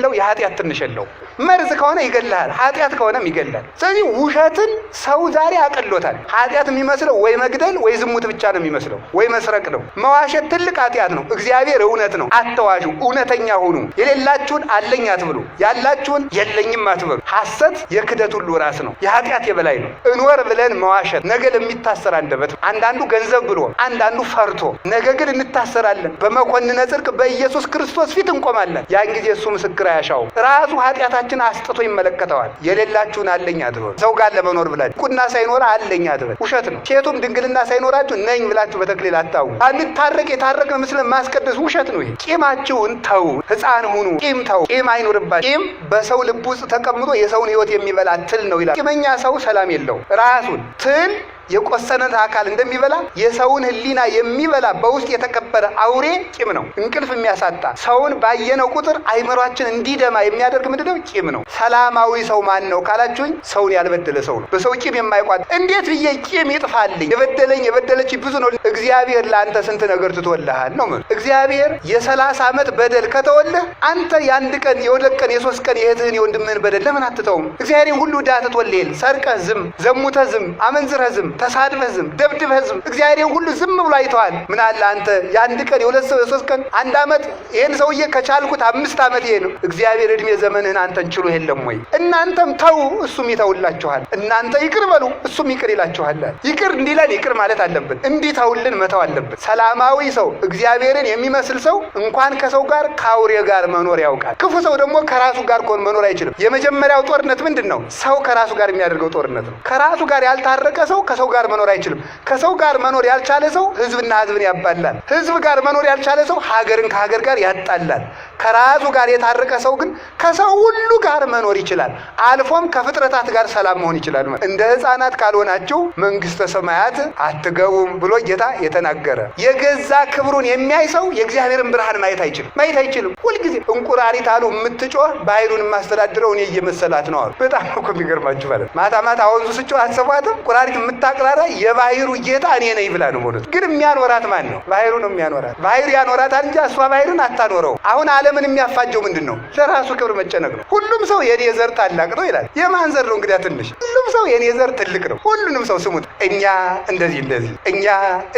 የለው፣ የኃጢአት ትንሽ የለው። መርዝ ከሆነ ይገልሃል፣ ኃጢአት ከሆነም ይገላል። ስለዚህ ውሸትን ሰው ዛሬ አቅሎታል። ኃጢአት የሚመስለው ወይ መግደል ወይ ዝሙት ብቻ ነው የሚመስለው፣ ወይ መስረቅ ነው። መዋሸት ትልቅ ኃጢአት ነው። እግዚአብሔር እውነት ነው። አተዋሹ፣ እውነተኛ ሁኑ። የሌላችሁን አለኝ አትበሉ፣ ያላችሁን የለኝም አትበሉ። ሐሰት የክደት ሁሉ ራስ ነው፣ የኃጢአት የበላይ ነው። እኖር ብለን መዋሸት ነገ ለሚታሰር አንደበት፣ አንዳንዱ ገንዘብ ብሎ አንዳንዱ ፈርቶ፣ ነገ ግን እንታሰራለን። በመኮንነ ጽድቅ በኢየሱስ ክርስቶስ ፊት እንቆማለን። ያን ጊዜ እሱ ምስክር አያሻውም። ራሱ ኃጢአታችን አስጥቶ ይመለከተዋል። የሌላችሁን አለኝ አትበሉ። ሰው ጋር ለመኖር ብላችሁ ቁና ሳይኖር አለኝ አትበል፣ ውሸት ነው። ሴቱም ድንግልና ሳይኖራችሁ ነኝ ብላችሁ በተክሊል አታው። አንታረቅ የታረቅን ምስል ማስቀደስ ውሸት ነው። ይሄ ቂማችሁን ተው፣ ሕፃን ሁኑ። ቂም ተው፣ ቂም አይኑርባችሁ። ቂም በሰው ልብ ውስጥ ተቀምጦ የሰውን ሕይወት የሚበላ ትል ነው ይላል። ቂመኛ ሰው ሰላም የለው። ራሱን ትል የቆሰነ አካል እንደሚበላ የሰውን ሕሊና የሚበላ በውስጥ የተቀበረ አውሬ ቂም ነው። እንቅልፍ የሚያሳጣ ሰውን ባየነው ቁጥር አይምሯችን እንዲደማ የሚያደርግ ምንድነው? ቂም ነው። ሰላማዊ ሰው ማን ነው ካላችሁኝ፣ ሰውን ያልበደለ ሰው ነው። በሰው ቂም የማይቋጥ እንዴት ብዬ ቂም ይጥፋልኝ? የበደለኝ የበደለች ብዙ ነው። እግዚአብሔር ለአንተ ስንት ነገር ትቶልሃል ነው። እግዚአብሔር የ30 ዓመት በደል ከተወለህ አንተ የአንድ ቀን የሁለት ቀን የሶስት ቀን የእህትህን የወንድምህን በደል ለምን አትተውም? እግዚአብሔር ሁሉ ዕዳ ትቶልህ ሰርቀህ ዝም፣ ዘሙተህ ዝም፣ አመንዝረህ ዝም፣ ተሳድበህ ዝም፣ ደብድበህ ዝም። እግዚአብሔር ሁሉ ዝም ብሎ አይተዋል። ምን አለ አንተ የአንድ ቀን የሁለት ሰው የሶስት ቀን አንድ ዓመት ይህን ሰውዬ ከቻልኩት 5 ዓመት ይሄ ነው። እግዚአብሔር እድሜ ዘመንህን አንተን ችሎ የለም ወይ? እናንተም ተው እሱም ይተውላችኋል። እናንተ ይቅር በሉ እሱም ይቅር ይላችኋል። ይቅር እንዲለን ይቅር ማለት አለብን። እንዲተውልን መተው አለብን። ሰላማዊ ሰው እግዚአብሔርን የሚመስል ሰው እንኳን ከሰው ጋር ከአውሬ ጋር መኖር ያውቃል። ክፉ ሰው ደግሞ ከራሱ ጋር መኖር አይችልም። የመጀመሪያው ጦርነት ምንድን ነው? ሰው ከራሱ ጋር የሚያደርገው ጦርነት ነው። ከራሱ ጋር ያልታረቀ ሰው ከሰው ጋር መኖር አይችልም። ከሰው ጋር መኖር ያልቻለ ሰው ህዝብና ህዝብን ያባላል። ህዝብ ጋር መኖር ያልቻለ ሰው ሀገርን ከሀገር ጋር ያጣላል። ከራሱ ጋር የታረቀ ሰው ግን ከሰው ሁሉ ጋር መኖር ይችላል። አልፎም ከፍጥረታት ጋር ሰላም መሆን ይችላል። እንደ ህፃናት ካልሆናችሁ መንግስተ ሰማያት አትገቡም ብሎ ጌታ የተናገረ የገዛ ክብሩን የሚያይ ሰው የእግዚአብሔርን ብርሃን ማየት አይችልም፣ ማየት አይችልም። ሁልጊዜ እንቁራሪት አሉ የምትጮህ ባህሩን የማስተዳድረው እኔ እየመሰላት ነው አሉ። በጣም እኮ የሚገርማችሁ ማለት ማታ ማታ ወንዙ ስጮህ አትሰሟትም? እንቁራሪት የምታቅራራ የባህሩ ጌታ እኔ ነኝ ብላ ነው ማለት። ግን የሚያኖራት ማን ነው? ባህሩ ነው የሚያኖራት። ባህሩ ያኖራታል እንጂ እሷ ባህሩን አታኖረው። አሁን ዓለምን የሚያፋጀው ምንድን ነው? ለራሱ ክብር መጨነቅ ነው። ሁሉም ሰው የኔ ዘር ታላቅ ነው ይላል። የማን ዘር ነው እንግዲያ ትንሽ? ሁሉም ሰው የኔ ዘር ትልቅ ነው። ሁሉንም ሰው ስሙት። እኛ እንደዚህ እንደዚህ፣ እኛ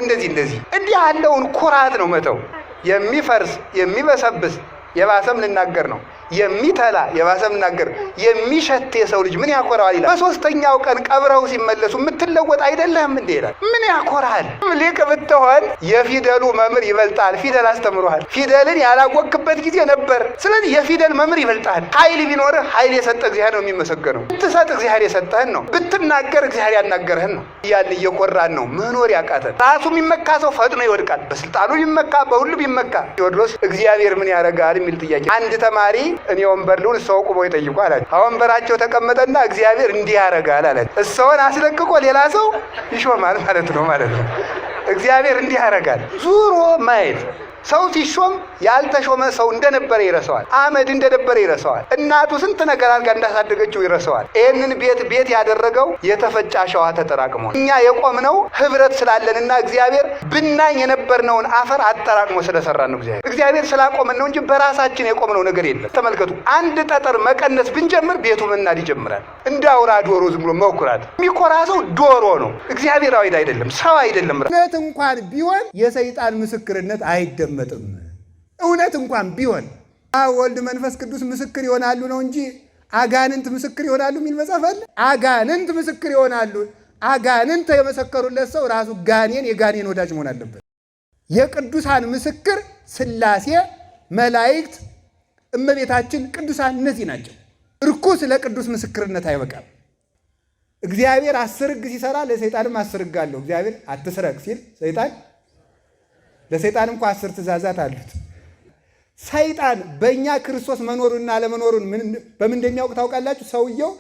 እንደዚህ እንደዚህ፣ እንዲህ ያለውን ኩራት ነው መተው። የሚፈርስ የሚበሰብስ የባሰም ልናገር ነው፣ የሚተላ የባሰም ልናገር፣ የሚሸት የሰው ልጅ ምን ያኮራዋል ይላል። በሶስተኛው ቀን ቀብረው ሲመለሱ የምትለወጥ አይደለህም እንዴ ይላል። ምን ያኮራል? ሊቅ ብትሆን የፊደሉ መምህር ይበልጣል። ፊደል አስተምሮሃል። ፊደልን ያላወቅክበት ጊዜ ነበር። ስለዚህ የፊደል መምህር ይበልጣል። ኃይል ቢኖርህ ኃይል የሰጠ እግዚአብሔር ነው የሚመሰገነው። ብትሰጥ እግዚአብሔር የሰጠህን ነው። ብትናገር እግዚአብሔር ያናገርህን ነው። እያልን እየኮራን ነው መኖር ያቃተን። ራሱ የሚመካ ሰው ፈጥኖ ይወድቃል። በስልጣኑ ቢመካ በሁሉ ቢመካ። ቴዎድሮስ እግዚአብሔር ምን ያደርጋል የሚል ጥያቄ አንድ ተማሪ እኔ ወንበር ልሁን እሰው ቁመው ይጠይቁ አላቸው። ወንበራቸው ተቀመጠና እግዚአብሔር እንዲህ ያደርጋል አላቸው። እሰውን አስለቅቆ ሌላ ሰው ይሾማል ማለት ነው ማለት ነው። እግዚአብሔር እንዲህ ያደርጋል። ዙሮ ማየት ሰው ሲሾም ያልተሾመ ሰው እንደነበረ ይረሳዋል። አመድ እንደነበረ ይረሳዋል። እናቱ ስንት ነገር አድርጋ እንዳሳደገችው ይረሳዋል። ይህንን ቤት ቤት ያደረገው የተፈጨ አሸዋ ተጠራቅሞ እኛ የቆምነው ህብረት ስላለንና እግዚአብሔር ብናኝ የነበርነውን አፈር አጠራቅሞ ስለሰራን ነው። እግዚአብሔር ስላቆመን ነው እንጂ በራሳችን የቆምነው ነገር የለም። ተመልከቱ፣ አንድ ጠጠር መቀነስ ብንጀምር ቤቱ መናድ ይጀምራል። እንደ አውራ ዶሮ ዝም ብሎ መኩራት። የሚኮራ ሰው ዶሮ ነው፣ እግዚአብሔራዊ አይደለም፣ ሰው አይደለም። እውነት እንኳን ቢሆን የሰይጣን ምስክርነት አይደመጥም። እውነት እንኳን ቢሆን አብ ወልድ መንፈስ ቅዱስ ምስክር ይሆናሉ ነው እንጂ አጋንንት ምስክር ይሆናሉ የሚል መጽሐፍ አለ? አጋንንት ምስክር ይሆናሉ። አጋንንት የመሰከሩለት ሰው ራሱ ጋኔን የጋኔን ወዳጅ መሆን አለበት። የቅዱሳን ምስክር ሥላሴ፣ መላእክት፣ እመቤታችን፣ ቅዱሳን እነዚህ ናቸው። እርኩስ ለቅዱስ ምስክርነት አይበቃም። እግዚአብሔር 10 ሕግ ሲሰራ ለሰይጣንም 10 ሕግ አለው። እግዚአብሔር አትስረቅ ሲል ሰይጣን ለሰይጣን እንኳ 10 ትእዛዛት አሉት። ሰይጣን በእኛ ክርስቶስ መኖሩንና አለመኖሩን በምን እንደሚያውቅ ታውቃላችሁ? ሰውየው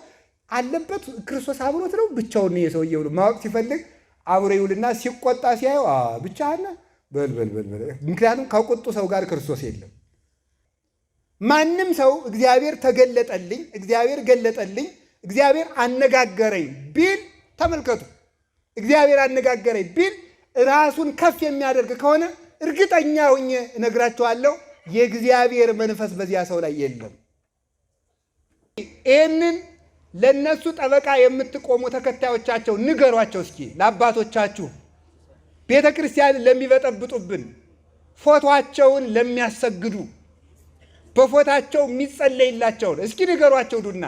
አለበት ክርስቶስ አብሮት ነው ብቻውን ነው የሰውየው ብሎ ማወቅ ሲፈልግ አብሮ ይውልና ሲቆጣ ሲያየው ብቻህን በል በል በል በል። ምክንያቱም ከቁጡ ሰው ጋር ክርስቶስ የለም። ማንም ሰው እግዚአብሔር ተገለጠልኝ፣ እግዚአብሔር ገለጠልኝ፣ እግዚአብሔር አነጋገረኝ ቢል ተመልከቱ፣ እግዚአብሔር አነጋገረኝ ቢል ራሱን ከፍ የሚያደርግ ከሆነ እርግጠኛ ሆኜ እነግራችኋለሁ የእግዚአብሔር መንፈስ በዚያ ሰው ላይ የለም። ይህንን ለእነሱ ጠበቃ የምትቆሙ ተከታዮቻቸው ንገሯቸው እስኪ ለአባቶቻችሁ፣ ቤተ ክርስቲያንን ለሚበጠብጡብን፣ ፎቶአቸውን ለሚያሰግዱ፣ በፎታቸው የሚጸለይላቸውን እስኪ ንገሯቸው። ዱና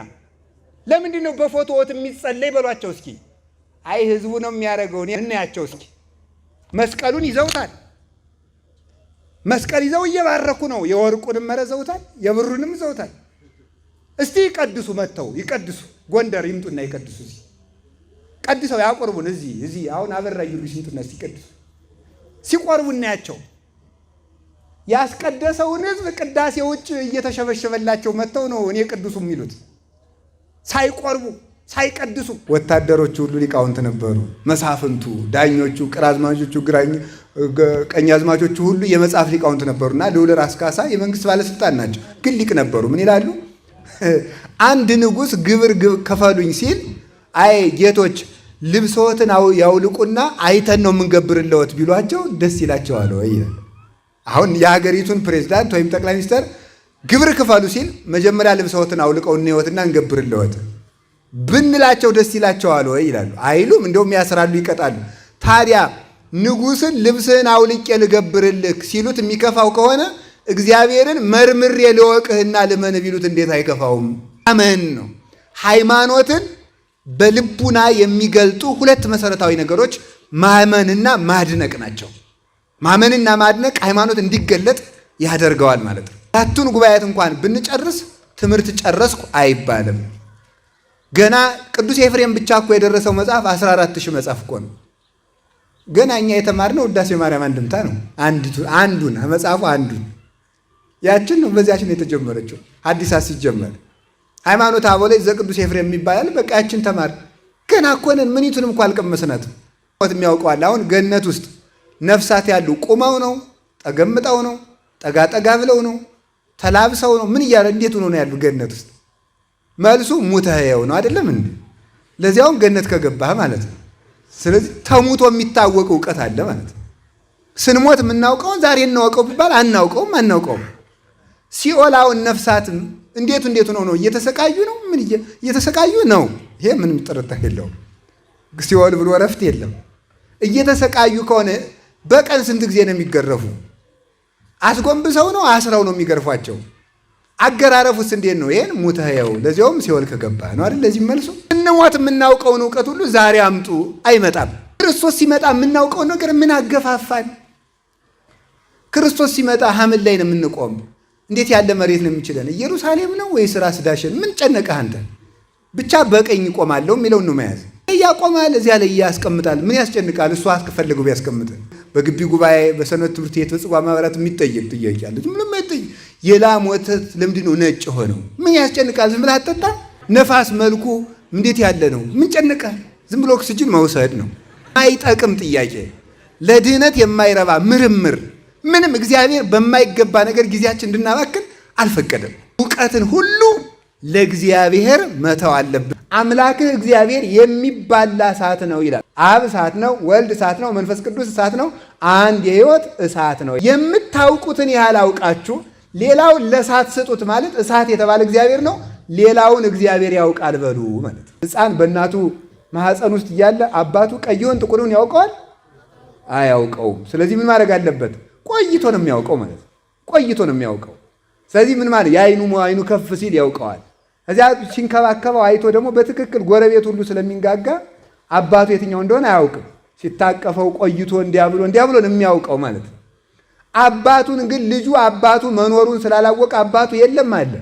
ለምንድን ነው በፎቶዎት የሚጸለይ በሏቸው እስኪ። አይ ህዝቡ ነው የሚያደርገው። እናያቸው እስኪ። መስቀሉን ይዘውታል። መስቀል ይዘው እየባረኩ ነው። የወርቁንም መረዘውታል፣ የብሩንም ይዘውታል። እስቲ ይቀድሱ፣ መጥተው ይቀድሱ። ጎንደር ይምጡና ይቀድሱ። እዚህ ቀድሰው ያቆርቡን። እዚህ እዚህ አሁን አበራ ጊዮርጊስ ይምጡና እስቲ ይቀድሱ። ሲቆርቡ እናያቸው። ያስቀደሰውን ህዝብ ቅዳሴ ውጭ እየተሸበሸበላቸው መጥተው ነው እኔ ቅዱሱ የሚሉት ሳይቆርቡ ሳይቀድሱ። ወታደሮቹ ሁሉ ሊቃውንት ነበሩ። መሳፍንቱ፣ ዳኞቹ፣ ግራዝማቾቹ፣ ቀኛዝማቾቹ ሁሉ የመጽሐፍ ሊቃውንት ነበሩና ልዑል ራስ ካሳ የመንግስት ባለስልጣን ናቸው፣ ግን ሊቅ ነበሩ። ምን ይላሉ? አንድ ንጉሥ ግብር ክፈሉኝ ሲል አይ ጌቶች ልብሶትን ያውልቁና አይተን ነው የምንገብርለወት ቢሏቸው ደስ ይላቸዋል ወይ? አሁን የሀገሪቱን ፕሬዚዳንት ወይም ጠቅላይ ሚኒስትር ግብር ክፈሉ ሲል መጀመሪያ ልብሰዎትን አውልቀው እንየወትና እንገብርለወት ብንላቸው ደስ ይላቸዋል ወይ ይላሉ። አይሉም። እንደውም ያስራሉ፣ ይቀጣሉ። ታዲያ ንጉሥን ልብስህን አውልቄ ልገብርልህ ሲሉት የሚከፋው ከሆነ እግዚአብሔርን መርምሬ ልወቅህና ልመን ቢሉት እንዴት አይከፋውም? አመን ነው። ሃይማኖትን በልቡና የሚገልጡ ሁለት መሰረታዊ ነገሮች ማመንና ማድነቅ ናቸው። ማመንና ማድነቅ ሃይማኖት እንዲገለጥ ያደርገዋል ማለት ነው። አራቱን ጉባኤያት እንኳን ብንጨርስ ትምህርት ጨረስኩ አይባልም። ገና ቅዱስ ኤፍሬም ብቻ እኮ የደረሰው መጽሐፍ 14,000 መጽሐፍ እኮ ነው። ገና እኛ የተማርነው ውዳሴ ማርያም አንድምታ ነው። አንዱን መጽሐፉ አንዱን ያችን ነው። በዚያችን የተጀመረችው ሐዲሳት ሲጀመር ሃይማኖተ አበው ላይ ዘቅዱስ ኤፍሬም የሚባላል። በቃ ያችን ተማር። ገና እኮ ነን። ምኒቱንም እኮ አልቀመስናትም። የሚያውቀዋል። አሁን ገነት ውስጥ ነፍሳት ያሉ ቁመው ነው፣ ጠገምጠው ነው፣ ጠጋ ጠጋ ብለው ነው፣ ተላብሰው ነው፣ ምን እያለ እንዴት ሆኖ ነው ያሉ ገነት ውስጥ? መልሱ ሙተኸው ነው አይደለም እንዴ? ለዚያውም ገነት ከገባህ ማለት ነው። ስለዚህ ተሙቶ የሚታወቅ እውቀት አለ ማለት ነው። ስንሞት የምናውቀውን ዛሬ እናወቀው ቢባል አናውቀውም አናውቀውም። ሲኦል አሁን ነፍሳትም እንዴት እንዴት ሆነው ነው እየተሰቃዩ ነው? ምን እየተሰቃዩ ነው? ይሄ ምንም ጥርጥር የለውም። ሲኦል ብሎ እረፍት የለም። እየተሰቃዩ ከሆነ በቀን ስንት ጊዜ ነው የሚገረፉ? አስጎንብሰው ነው አስረው ነው የሚገርፏቸው? አገራረፉስ እንዴት ነው? ይሄን ሙተኸው ለዚያውም ሲኦል ከገባ ነው አይደል? ለዚህ መልሱ እንሞት የምናውቀውን እውቀት ሁሉ ዛሬ አምጡ አይመጣም። ክርስቶስ ሲመጣ የምናውቀውን ነገር ምን አገፋፋን? ክርስቶስ ሲመጣ ሐምን ላይ ነው የምንቆም። እንዴት ያለ መሬት ነው የሚችለን? ኢየሩሳሌም ነው ወይስ ራስ ዳሸን? ምን ጨነቀህ አንተ? ብቻ በቀኝ እቆማለሁ የሚለውን ነው መያዝ። ያቆማል፣ እዚያ ላይ ያስቀምጣል። ምን ያስጨንቃል? እሱ አስፈልገው ቢያስቀምጥ። በግቢ ጉባኤ፣ በሰንበት ትምህርት ቤት፣ በጽዋ ማህበራት የሚጠየቅ ጥያቄ አለ። ምንም አይጠይቅ። የላም ወተት ለምንድን ነው ነጭ ሆነው? ምን ያስጨንቃል? ዝም ብለህ አትጠጣ። ነፋስ መልኩ እንዴት ያለ ነው? ምን ጨንቃል? ዝም ብሎ ኦክስጅን መውሰድ ነው። አይጠቅም ጥያቄ፣ ለድህነት የማይረባ ምርምር ምንም እግዚአብሔር በማይገባ ነገር ጊዜያችን እንድናባክን አልፈቀደም። እውቀትን ሁሉ ለእግዚአብሔር መተው አለብን። አምላክህ እግዚአብሔር የሚባላ እሳት ነው ይላል። አብ እሳት ነው፣ ወልድ እሳት ነው፣ መንፈስ ቅዱስ እሳት ነው። አንድ የሕይወት እሳት ነው። የምታውቁትን ያህል አውቃችሁ ሌላውን ለእሳት ስጡት ማለት እሳት የተባለ እግዚአብሔር ነው። ሌላውን እግዚአብሔር ያውቃል በሉ ማለት ነው። ሕፃን በእናቱ ማኅፀን ውስጥ እያለ አባቱ ቀይውን ጥቁሩን ያውቀዋል? አያውቀውም። ስለዚህ ምን ማድረግ አለበት? ቆይቶ ነው የሚያውቀው ማለት ነው። ቆይቶ ነው የሚያውቀው። ስለዚህ ምን ማለት የአይኑ አይኑ ከፍ ሲል ያውቀዋል። እዚያ ሲንከባከበው አይቶ ደግሞ በትክክል ጎረቤት ሁሉ ስለሚንጋጋ አባቱ የትኛው እንደሆነ አያውቅም። ሲታቀፈው ቆይቶ እንዲያ ብሎ እንዲያ ብሎ ነው የሚያውቀው ማለት ነው። አባቱን ግን ልጁ አባቱ መኖሩን ስላላወቀ አባቱ የለም አለ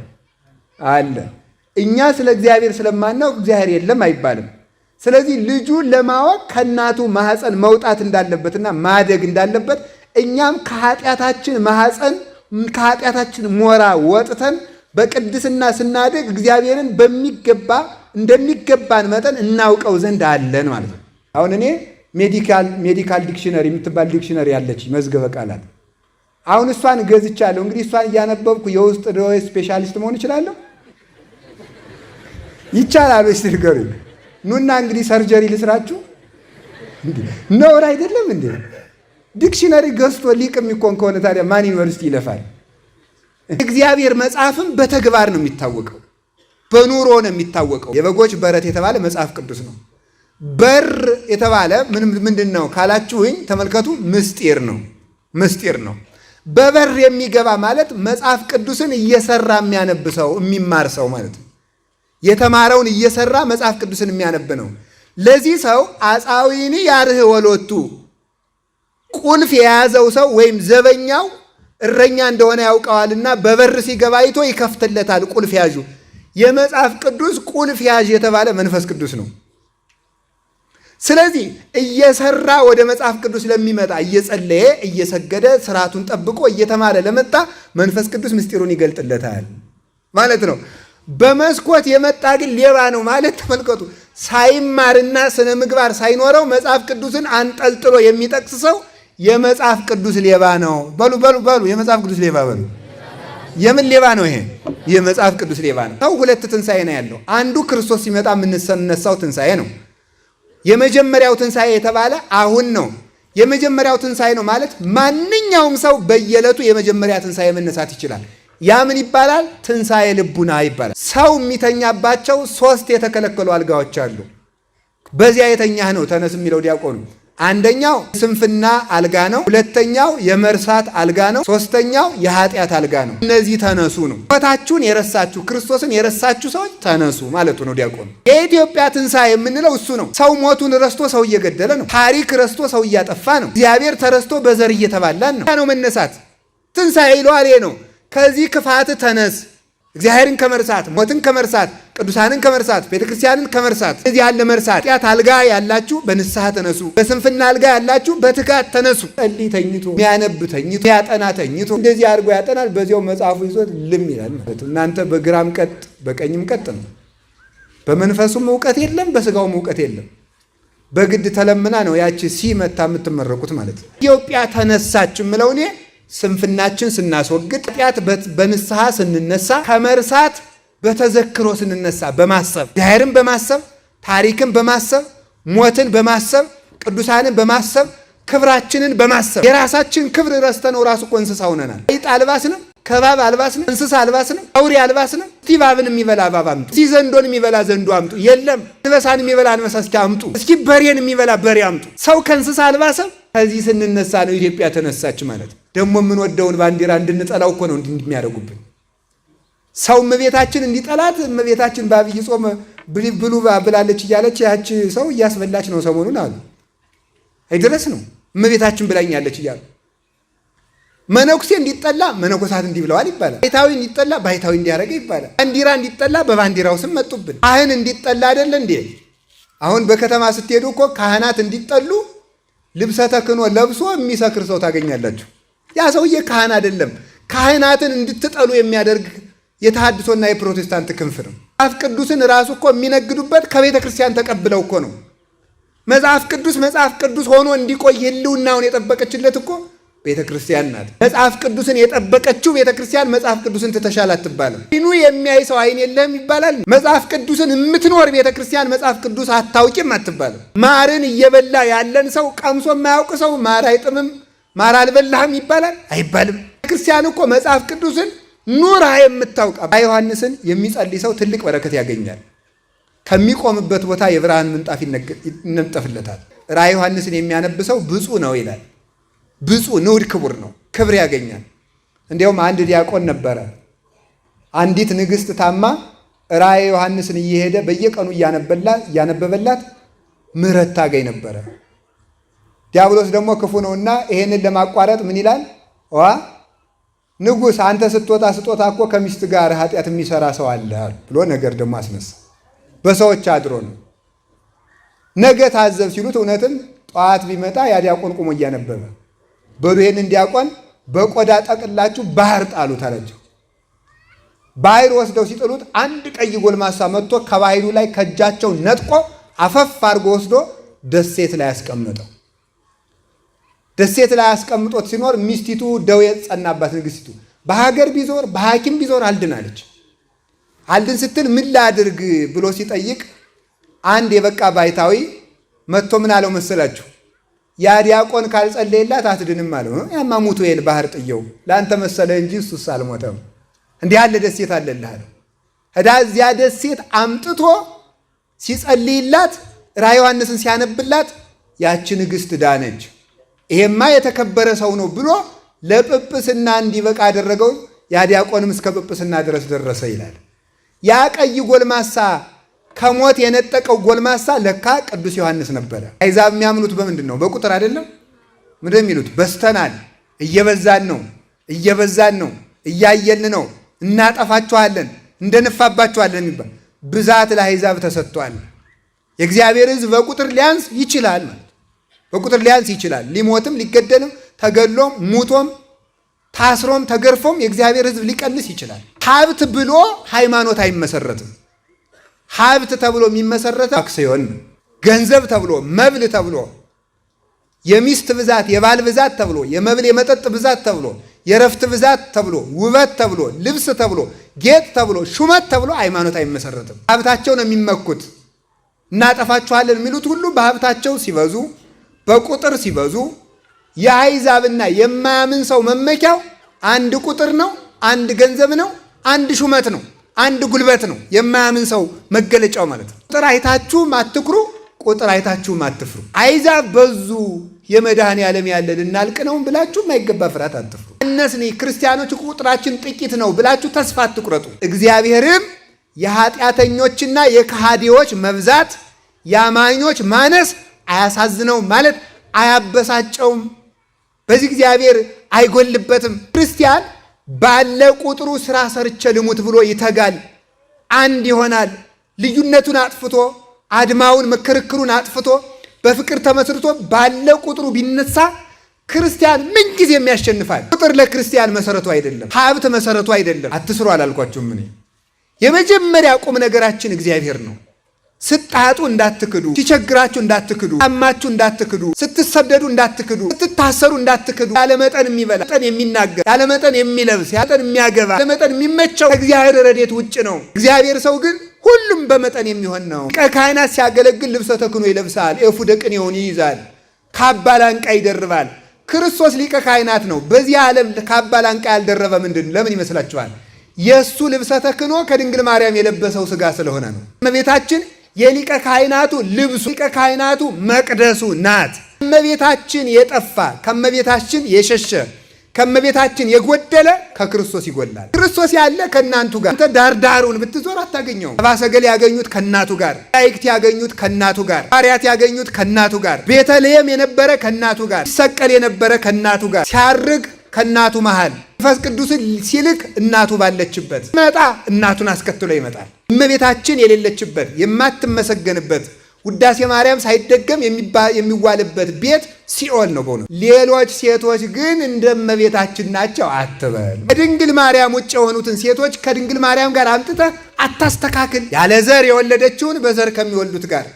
አለ። እኛ ስለ እግዚአብሔር ስለማናውቅ እግዚአብሔር የለም አይባልም። ስለዚህ ልጁ ለማወቅ ከእናቱ ማኅፀን መውጣት እንዳለበትና ማደግ እንዳለበት እኛም ከኃጢአታችን ማኅፀን ከኃጢአታችን ሞራ ወጥተን በቅድስና ስናድግ እግዚአብሔርን በሚገባ እንደሚገባን መጠን እናውቀው ዘንድ አለን ማለት ነው። አሁን እኔ medical dictionary የምትባል dictionary ያለች መዝገበ ቃላት አሁን እሷን ገዝቻለሁ። እንግዲህ እሷን እያነበብኩ የውስጥ ደዌ specialist መሆን እችላለሁ? ይቻላል ወይስ ንገሩኝ። ኑና እንግዲህ surgery ልስራችሁ። ነውር አይደለም እንዴ? dictionary ገዝቶ ሊቅ የሚኮን ከሆነ ታዲያ ማን ዩኒቨርሲቲ ይለፋል? እግዚአብሔር መጽሐፍም በተግባር ነው የሚታወቀው። በኑሮ ነው የሚታወቀው። የበጎች በረት የተባለ መጽሐፍ ቅዱስ ነው። በር የተባለ ምንድን ነው ካላችሁኝ፣ ተመልከቱ፣ ምስጢር ነው። ምስጢር ነው። በበር የሚገባ ማለት መጽሐፍ ቅዱስን እየሰራ የሚያነብ ሰው፣ የሚማር ሰው ማለት ነው። የተማረውን እየሰራ መጽሐፍ ቅዱስን የሚያነብ ነው። ለዚህ ሰው አጻዊኒ ያርህ ወሎቱ፣ ቁልፍ የያዘው ሰው ወይም ዘበኛው እረኛ እንደሆነ ያውቀዋልና በበር ሲገባ አይቶ ይከፍትለታል። ቁልፍ ያዡ የመጽሐፍ ቅዱስ ቁልፍ ያዥ የተባለ መንፈስ ቅዱስ ነው። ስለዚህ እየሰራ ወደ መጽሐፍ ቅዱስ ለሚመጣ፣ እየጸለየ፣ እየሰገደ፣ ስርዓቱን ጠብቆ እየተማረ ለመጣ መንፈስ ቅዱስ ምስጢሩን ይገልጥለታል ማለት ነው። በመስኮት የመጣ ግን ሌባ ነው ማለት ተመልከቱ። ሳይማርና ስነ ምግባር ሳይኖረው መጽሐፍ ቅዱስን አንጠልጥሎ የሚጠቅስ ሰው የመጽሐፍ ቅዱስ ሌባ ነው። በሉ በሉ በሉ፣ የመጽሐፍ ቅዱስ ሌባ በሉ። የምን ሌባ ነው ይሄ? የመጽሐፍ ቅዱስ ሌባ ነው። ሰው ሁለት ትንሣኤ ነው ያለው። አንዱ ክርስቶስ ሲመጣ የምንነሳው ትንሣኤ ነው። የመጀመሪያው ትንሣኤ የተባለ አሁን ነው። የመጀመሪያው ትንሣኤ ነው ማለት ማንኛውም ሰው በየዕለቱ የመጀመሪያ ትንሣኤ መነሳት ይችላል። ያ ምን ይባላል? ትንሣኤ ልቡና ይባላል። ሰው የሚተኛባቸው ሶስት የተከለከሉ አልጋዎች አሉ። በዚያ የተኛህ ነው ተነስ የሚለው ዲያቆኑ። አንደኛው ስንፍና አልጋ ነው። ሁለተኛው የመርሳት አልጋ ነው። ሶስተኛው የኃጢአት አልጋ ነው። እነዚህ ተነሱ ነው። ሕይወታችሁን የረሳችሁ፣ ክርስቶስን የረሳችሁ ሰዎች ተነሱ ማለቱ ነው ዲያቆኑ። የኢትዮጵያ ትንሣኤ የምንለው እሱ ነው። ሰው ሞቱን ረስቶ ሰው እየገደለ ነው። ታሪክ ረስቶ ሰው እያጠፋ ነው። እግዚአብሔር ተረስቶ በዘር እየተባላን ነው። ነው መነሳት። ትንሣኤ ይለዋል ነው። ከዚህ ክፋት ተነስ። እግዚአብሔርን ከመርሳት፣ ሞትን ከመርሳት፣ ቅዱሳንን ከመርሳት፣ ቤተክርስቲያንን ከመርሳት፣ እዚህ ያለ መርሳት፣ ኃጢአት አልጋ ያላችሁ በንስሐ ተነሱ። በስንፍና አልጋ ያላችሁ በትጋት ተነሱ። ጸልይ ተኝቶ፣ የሚያነብ ተኝቶ፣ የሚያጠና ተኝቶ፣ እንደዚህ አድርጎ ያጠናል። በዚያው መጽሐፉ ይዞት ልም ይላል ማለት ነው። እናንተ በግራም ቀጥ በቀኝም ቀጥ ነው። በመንፈሱም እውቀት የለም፣ በስጋውም እውቀት የለም። በግድ ተለምና ነው ያቺ ሲመታ የምትመረቁት ማለት ነው። ኢትዮጵያ ተነሳች የምለው እኔ ስንፍናችን ስናስወግድ፣ ኃጢአት በንስሐ ስንነሳ፣ ከመርሳት በተዘክሮ ስንነሳ፣ በማሰብ፣ እግዚአብሔርን በማሰብ፣ ታሪክን በማሰብ፣ ሞትን በማሰብ፣ ቅዱሳንን በማሰብ፣ ክብራችንን በማሰብ፣ የራሳችን ክብር ረስተነው ራሱ እኮ እንስሳ ሆነናል። አይጥ አልባስንም፣ ከባብ አልባስንም፣ እንስሳ አልባስንም፣ አውሬ አልባስንም። እስቲ እባብን የሚበላ እባብ አምጡ፣ እስቲ ዘንዶን የሚበላ ዘንዶ አምጡ። የለም። አንበሳን የሚበላ አንበሳ እስኪ አምጡ፣ እስኪ በሬን የሚበላ በሬ አምጡ። ሰው ከእንስሳ አልባሰም። ከዚህ ስንነሳ ነው ኢትዮጵያ ተነሳች ማለት ነው። ደግሞ የምንወደውን ባንዲራ እንድንጠላው እኮ ነው እንዲህ የሚያደርጉብን። ሰው እመቤታችን እንዲጠላት፣ እመቤታችን በአብይ ጾም ብሉ ብላለች እያለች ያች ሰው እያስበላች ነው ሰሞኑን አሉ። አይድረስ ነው እመቤታችን ብላኛለች እያሉ፣ መነኩሴ እንዲጠላ መነኮሳት እንዲህ ብለዋል ይባላል። ባይታዊ እንዲጠላ ባይታዊ እንዲያደርገ ይባላል። ባንዲራ እንዲጠላ በባንዲራው ስም መጡብን። ካህን እንዲጠላ አይደለ እንዴ? አሁን በከተማ ስትሄዱ እኮ ካህናት እንዲጠሉ ልብሰ ተክህኖ ለብሶ የሚሰክር ሰው ታገኛላችሁ። ያ ሰውዬ ካህን አይደለም። ካህናትን እንድትጠሉ የሚያደርግ የተሐድሶና የፕሮቴስታንት ክንፍ ነው። መጽሐፍ ቅዱስን ራሱ እኮ የሚነግዱበት ከቤተ ክርስቲያን ተቀብለው እኮ ነው። መጽሐፍ ቅዱስ መጽሐፍ ቅዱስ ሆኖ እንዲቆይ ሕልውናውን የጠበቀችለት እኮ ቤተ ክርስቲያን ናት። መጽሐፍ ቅዱስን የጠበቀችው ቤተ ክርስቲያን መጽሐፍ ቅዱስን ትተሻል አትባልም። አይኑ የሚያይ ሰው አይን የለህም ይባላል። መጽሐፍ ቅዱስን የምትኖር ቤተ ክርስቲያን መጽሐፍ ቅዱስ አታውቂም አትባልም። ማርን እየበላ ያለን ሰው፣ ቀምሶ የማያውቅ ሰው ማር አይጥምም፣ ማር አልበላህም ይባላል አይባልም። ክርስቲያን እኮ መጽሐፍ ቅዱስን ኑራ የምታውቅ። ዮሐንስን የሚጸልይ ሰው ትልቅ በረከት ያገኛል። ከሚቆምበት ቦታ የብርሃን ምንጣፍ ይነጠፍለታል። ራእየ ዮሐንስን የሚያነብ ሰው ብፁዕ ነው ይላል። ብፁዕ፣ ንዑድ፣ ክቡር ነው፣ ክብር ያገኛል። እንዲያውም አንድ ዲያቆን ነበረ። አንዲት ንግሥት ታማ ራእየ ዮሐንስን እየሄደ በየቀኑ እያነበበላት ምሕረት ታገኝ ነበረ። ዲያብሎስ ደግሞ ክፉ ነውና ይሄንን ለማቋረጥ ምን ይላል? ዋ ንጉሥ፣ አንተ ስትወጣ ስጦታ እኮ ከሚስት ጋር ኃጢአት የሚሰራ ሰው አለ ብሎ ነገር ደግሞ አስነሳ። በሰዎች አድሮ ነው። ነገ ታዘብ ሲሉት እውነትም ጠዋት ቢመጣ ያ ዲያቆን ቁሞ እያነበበ፣ በሉ ይሄንን ዲያቆን በቆዳ ጠቅላችሁ ባህር ጣሉት አላቸው። ባህር ወስደው ሲጥሉት አንድ ቀይ ጎልማሳ መጥቶ ከባህሩ ላይ ከእጃቸው ነጥቆ አፈፍ አድርጎ ወስዶ ደሴት ላይ አስቀምጠው። ደሴት ላይ አስቀምጦት ሲኖር ሚስቲቱ ደዌ ጸናባት። ንግስቲቱ በሀገር ቢዞር በሐኪም ቢዞር አልድን አለች። አልድን ስትል ምን ላድርግ ብሎ ሲጠይቅ አንድ የበቃ ባይታዊ መጥቶ ምን አለው መሰላችሁ? ያ ዲያቆን ካልጸለየላት አትድንም አለው። ያማ ሙቶ የል ባህር ጥየው ለአንተ መሰለ እንጂ እሱስ አልሞተም። እንዲህ ያለ ደሴት አለልህ አለው። እዚያ ደሴት አምጥቶ ሲጸልይላት ራእየ ዮሐንስን ሲያነብላት ያቺ ንግሥት ዳነች። ይሄማ የተከበረ ሰው ነው ብሎ ለጵጵስና እንዲበቃ አደረገው። ያ ዲያቆንም እስከ ጵጵስና ድረስ ደረሰ ይላል። ያ ቀይ ጎልማሳ ከሞት የነጠቀው ጎልማሳ ለካ ቅዱስ ዮሐንስ ነበረ። አሕዛብ የሚያምኑት በምንድን ነው? በቁጥር አይደለም። ምንድን የሚሉት? በዝተናል፣ እየበዛን ነው፣ እየበዛን ነው፣ እያየልን ነው፣ እናጠፋችኋለን፣ እንደንፋባችኋለን የሚባል ብዛት ለአሕዛብ ተሰጥቷል። የእግዚአብሔር ሕዝብ በቁጥር ሊያንስ ይችላል ማለት በቁጥር ሊያንስ ይችላል። ሊሞትም ሊገደልም ተገድሎም ሙቶም ታስሮም ተገርፎም የእግዚአብሔር ሕዝብ ሊቀንስ ይችላል። ሀብት ብሎ ሃይማኖት አይመሰረትም። ሀብት ተብሎ የሚመሰረተው አክሲዮን፣ ገንዘብ ተብሎ መብል ተብሎ የሚስት ብዛት የባል ብዛት ተብሎ የመብል የመጠጥ ብዛት ተብሎ የረፍት ብዛት ተብሎ ውበት ተብሎ ልብስ ተብሎ ጌጥ ተብሎ ሹመት ተብሎ ሃይማኖት አይመሰረትም። ሀብታቸው ነው የሚመኩት። እናጠፋችኋለን የሚሉት ሁሉ በሀብታቸው ሲበዙ፣ በቁጥር ሲበዙ የአሕዛብና የማያምን ሰው መመኪያው አንድ ቁጥር ነው፣ አንድ ገንዘብ ነው፣ አንድ ሹመት ነው፣ አንድ ጉልበት ነው። የማያምን ሰው መገለጫው ማለት ነው። ቁጥር አይታችሁም አትኩሩ፣ ቁጥር አይታችሁም አትፍሩ። አሕዛብ በዙ የመድኃኔ ዓለም ያለ ልናልቅ ነው ብላችሁ የማይገባ ፍርሃት አትፍሩ። እነስኒ ክርስቲያኖች ቁጥራችን ጥቂት ነው ብላችሁ ተስፋ አትቁረጡ። እግዚአብሔርም የኃጢአተኞችና የከሃዲዎች መብዛት የአማኞች ማነስ አያሳዝነውም ማለት አያበሳጨውም። በዚህ እግዚአብሔር አይጎልበትም። ክርስቲያን ባለ ቁጥሩ ስራ ሰርቼ ልሙት ብሎ ይተጋል፣ አንድ ይሆናል። ልዩነቱን አጥፍቶ አድማውን ክርክሩን አጥፍቶ በፍቅር ተመስርቶ ባለ ቁጥሩ ቢነሳ ክርስቲያን ምንጊዜም ያሸንፋል። ቁጥር ለክርስቲያን መሰረቱ አይደለም፣ ሀብት መሰረቱ አይደለም። አትስሩ አላልኳችሁም እኔ። የመጀመሪያ ቁም ነገራችን እግዚአብሔር ነው። ስታጡ እንዳትክዱ፣ ሲቸግራችሁ እንዳትክዱ፣ አማችሁ እንዳትክዱ፣ ስትሰደዱ እንዳትክዱ፣ ስትታሰሩ እንዳትክዱ። ያለመጠን የሚበላ መጠን የሚናገር ያለመጠን የሚለብስ ያለመጠን የሚያገባ ያለመጠን የሚመቸው ከእግዚአብሔር ረድኤት ውጭ ነው። እግዚአብሔር ሰው ግን ሁሉም በመጠን የሚሆን ነው። ሊቀ ካህናት ሲያገለግል ልብሰ ተክህኖ ይለብሳል፣ ኤፉደ ቅኔውን ይይዛል፣ ካባ ላንቃ ይደርባል። ክርስቶስ ሊቀ ካህናት ነው። በዚህ ዓለም ካባ ላንቃ ያልደረበ ምንድን ለምን ይመስላችኋል? የእሱ ልብሰ ተክህኖ ከድንግል ማርያም የለበሰው ስጋ ስለሆነ ነው። እመቤታችን የሊቀ ካህናቱ ልብሱ ሊቀ ካህናቱ መቅደሱ ናት። ከእመቤታችን የጠፋ ከእመቤታችን የሸሸ ከእመቤታችን የጎደለ ከክርስቶስ ይጎላል። ክርስቶስ ያለ ከእናንቱ ጋር አንተ ዳርዳሩን ብትዞር አታገኘውም። ሰብአ ሰገል ያገኙት ከእናቱ ጋር፣ መላእክት ያገኙት ከእናቱ ጋር፣ ሐዋርያት ያገኙት ከእናቱ ጋር፣ ቤተልሔም የነበረ ከእናቱ ጋር፣ ሲሰቀል የነበረ ከእናቱ ጋር፣ ሲያርግ ከእናቱ መሃል መንፈስ ቅዱስን ሲልክ እናቱ ባለችበት መጣ እናቱን አስከትሎ ይመጣል። እመቤታችን የሌለችበት የማትመሰገንበት ውዳሴ ማርያም ሳይደገም የሚዋልበት ቤት ሲኦል ነው። በእውነቱ ሌሎች ሴቶች ግን እንደ እመቤታችን ናቸው አትበል። ከድንግል ማርያም ውጭ የሆኑትን ሴቶች ከድንግል ማርያም ጋር አምጥተህ አታስተካክል። ያለ ዘር የወለደችውን በዘር ከሚወልዱት ጋር፣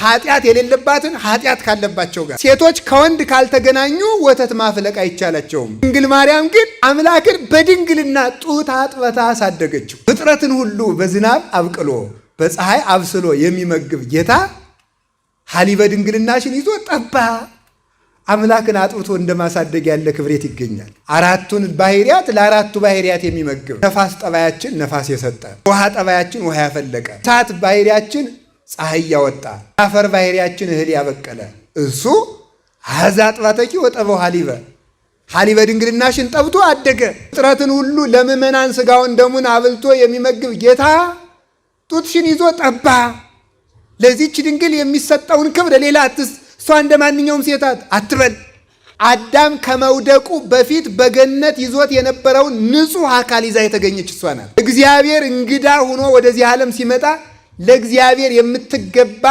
ኃጢአት የሌለባትን ኃጢአት ካለባቸው ጋር። ሴቶች ከወንድ ካልተገናኙ ወተት ማፍለቅ አይቻላቸውም። ድንግል ማርያም ግን አምላክን በድንግልና ጡት አጥበታ አሳደገችው። ፍጥረትን ሁሉ በዝናብ አብቅሎ በፀሐይ አብስሎ የሚመግብ ጌታ ሀሊበ ድንግልናሽን ይዞ ጠባ። አምላክን አጥብቶ እንደማሳደግ ያለ ክብሬት ይገኛል። አራቱን ባህሪያት ለአራቱ ባህሪያት የሚመግብ ነፋስ ጠባያችን ነፋስ የሰጠ፣ ውሃ ጠባያችን ውሃ ያፈለቀ፣ እሳት ባህሪያችን ፀሐይ ያወጣ፣ አፈር ባህሪያችን እህል ያበቀለ እሱ አዛ አጥባተኪ ወጠበው ሀሊበ ሀሊበ ድንግልናሽን ጠብቶ አደገ። ፍጥረትን ሁሉ ለምእመናን ስጋውን ደሙን አብልቶ የሚመግብ ጌታ ጡትሽን ይዞ ጠባ። ለዚች ድንግል የሚሰጠውን ክብር ሌላ አትስጥ፣ እሷ እንደ ማንኛውም ሴት አትበል። አዳም ከመውደቁ በፊት በገነት ይዞት የነበረውን ንጹሕ አካል ይዛ የተገኘች እሷ ናት። እግዚአብሔር እንግዳ ሆኖ ወደዚህ ዓለም ሲመጣ ለእግዚአብሔር የምትገባ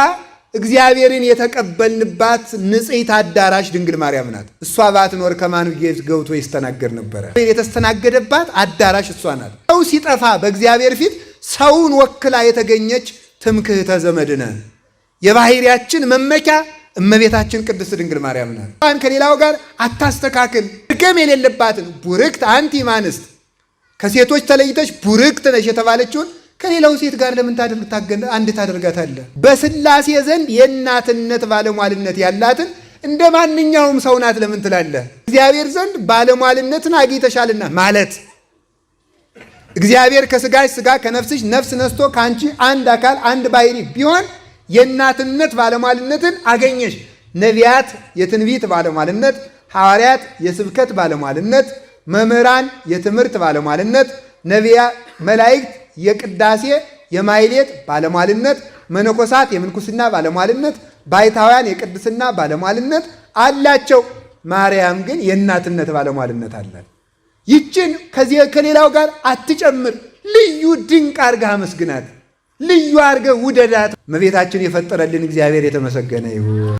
እግዚአብሔርን የተቀበልንባት ንጽሕት አዳራሽ ድንግል ማርያም ናት። እሷ ባትኖር ከማን ገብቶ ይስተናገድ ነበረ? የተስተናገደባት አዳራሽ እሷ ናት። ሰው ሲጠፋ በእግዚአብሔር ፊት ሰውን ወክላ የተገኘች ትምክህተ ዘመድነ የባህሪያችን መመኪያ እመቤታችን ቅድስት ድንግል ማርያም ናት። ከሌላው ጋር አታስተካክል። እርገም የሌለባትን ቡርክት አንቲ እምአንስት ከሴቶች ተለይተሽ ቡርክት ነሽ የተባለችውን ከሌላው ሴት ጋር ለምን አንድ ታደርጋታለህ? በስላሴ ዘንድ የእናትነት ባለሟልነት ያላትን እንደ ማንኛውም ሰው ናት ለምን ትላለህ? እግዚአብሔር ዘንድ ባለሟልነትን አግኝተሻልና ማለት እግዚአብሔር ከስጋሽ ስጋ ከነፍስሽ ነፍስ ነስቶ ከአንቺ አንድ አካል አንድ ባህሪ ቢሆን የእናትነት ባለሟልነትን አገኘሽ። ነቢያት የትንቢት ባለሟልነት፣ ሐዋርያት የስብከት ባለሟልነት፣ መምህራን የትምህርት ባለሟልነት፣ ነቢያ መላእክት የቅዳሴ የማሕሌት ባለሟልነት፣ መነኮሳት የምንኩስና ባለሟልነት፣ ባይታውያን የቅድስና ባለሟልነት አላቸው። ማርያም ግን የእናትነት ባለሟልነት አላት። ይችን ከዚህ ከሌላው ጋር አትጨምር። ልዩ ድንቅ አርገህ አመስግናት። ልዩ አርገህ ውደዳት። እመቤታችን የፈጠረልን እግዚአብሔር የተመሰገነ ይሁን።